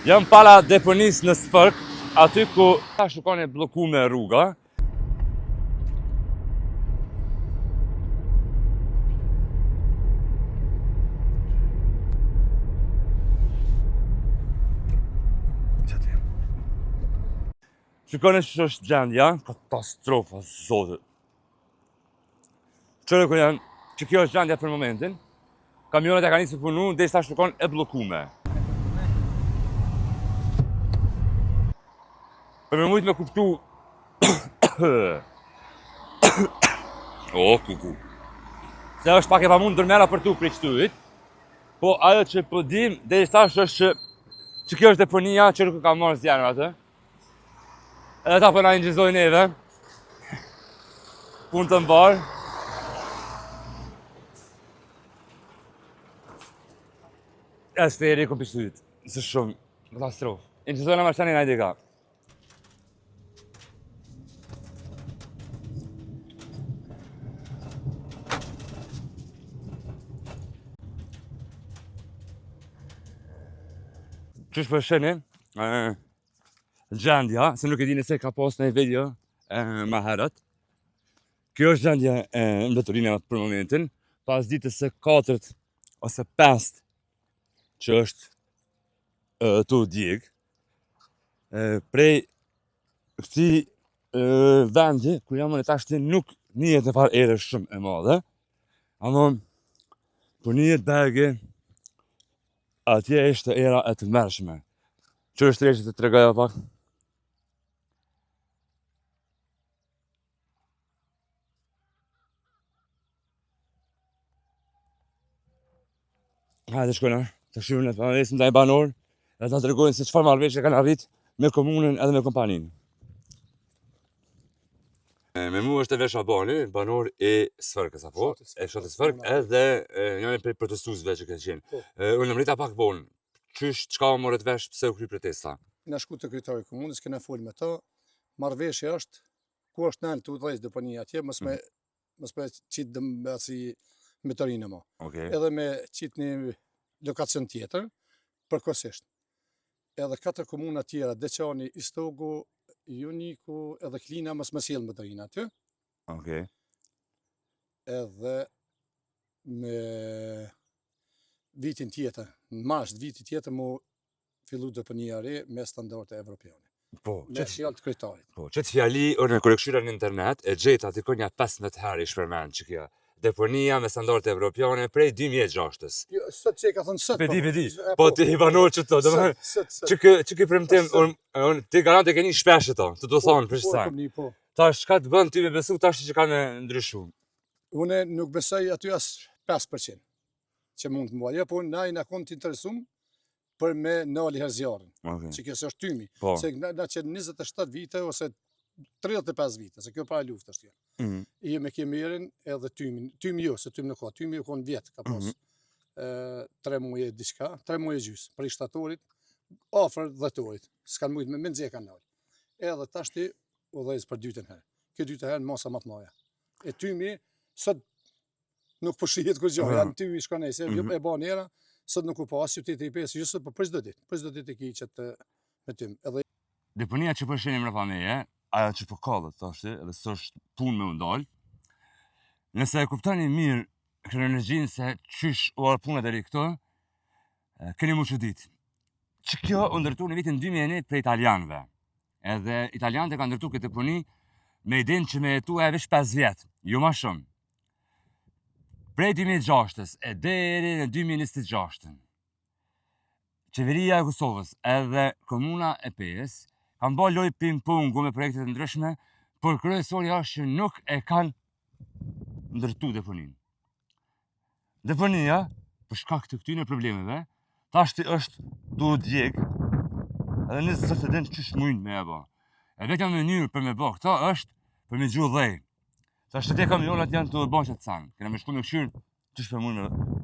Jam para deponisë në Sfërk, aty ku tash u kanë e bllokume rruga. Shikoni që është gjendja, katastrofa, zotit. Qyre ku janë, që kjo është gjendja për momentin, kamionët e kanë nisë punu, dhe tash u konë e bllokume. Për me mujtë me kuptu... o, kuku. Se është pak e pamundur me raportu prej qëtuit, po ajo që po dim, dhe tash është që, që kjo është deponia që nuk ka marrë zjarr atë. Edhe ta po na inçizojnë neve. Punë të mbarë. E së kom pishtyt, së shumë, katastrofë. Inçizojnë në mërshani në dika. Qysh po shihni, gjendja, se nuk e di nëse ka pas në video e, ma herët. Kjo është gjendja e mbeturinave për momentin, pas ditës së katërt ose pestë që është e, tu djeg, e, prej këtij e, vendi ku jam unë tashti nuk nihet një farë ere shumë e madhe, ama po nihet bege Atje ishte era e tmerrshme. Që është reshë të tregoja pak? Hajde shkojna, të shkojna të pyesim ndaj banor, dhe ta tregojnë se çfarë marrëveshje kanë arrit me komunën edhe me kompaninë. Me mu është Enver Shabani, banor i Sfërkës, apo? E fshatit Sfërk, edhe njëri prej protestuesve që kanë qenë. Po. Unë mrita pak vonë, qysh, çka u morët vesh, pse u kry protesta? Na shku te kryetari i komunës, kena fol me to, marrëveshja është, ku është në tu dhezë deponia atje, mos me, mm. mos me qitë dëm me asi mbeturina mo. Okay. Edhe me qitë një lokacion tjetër, përkohësisht. Edhe katër komuna tjera, Deçani, Istogu, Juniku, edhe Klina, mos me sjell mbeturina aty. Okej. Edhe me vitin tjetër, në mars të vitit tjetër, mu fillu deponia e re me standarde evropiane. Po, me fjalë të kryetarit. Po, qëtë fjali, unë kur e kqyra në internet, e gjeta diku nja 15 herë ish përmend që kjo deponia me standarde evropiane prej 2006-ës. Jo, sot që e ka thënë sot. Po di, po di. Po ti i banor që to, domethënë që ky që ky premtim, unë un, ti garant e keni shpesh ato, të do po, thonë për po, sa. Po, po. Tash çka të bën ty me besu tash që kanë ndryshu. Unë nuk besoj aty as 5% që mund të mbajë, po na jena konë të interesum për me nalë herë zjarrin, okay. që kjo se është tymi, po. se na, na që 27 vite ose 35 vite, se kjo para luftës është kjo. Mm -hmm. I me kemerin edhe tymin, tymi jo, se tym nuk ka, tymi u konë vjet, ka pas mm -hmm. tre muje diçka, tre muje gjysë, prej shtatorit, afër dhjetorit, s'kanë mujtë me menxi e kanë nalë. Edhe tashti u dhezë për dytën herë. Kjo dytën herë në masa më të mëdha. E tymi, sot nuk po shihet kurgjo, janë tymi shkon e se mm -hmm. e bën era, sot nuk u pa as qyteti i Pejës, jo sot, po për çdo ditë, për çdo ditë e ki që të me tym. Edhe Deponia që po shihni mbrapa meje, ajo që po kallet tash, edhe s'është punë me u ndal. Nëse e kuptoni mirë kronologjinë se qysh u ardh puna deri këtu, keni mu çudit. Që kjo u ndërtu në vitin 2001 prej italianëve. Edhe italianët e kanë ndërtu këtë deponi me idenë që me jetu e veç 5 vjet, jo ma shumë. Prej 2006-ës e deri në 2026-ën. Qeveria e Kosovës edhe Komuna e Pejës kanë bërë lojë ping-pongu me projekte të ndryshme, por kryesorja është që nuk e kanë ndërtu deponinë. Deponia, për shkak të këtyre problemeve, tashti është tu u djeg edhe një zot e din qysh mujnë me e ba. E vetëm mënyrë për me ba këta është për me gju dhej. Tash te kamionat janë tu e ba qatë sen. Kena me shku me kqyrë qysh për mujnë me...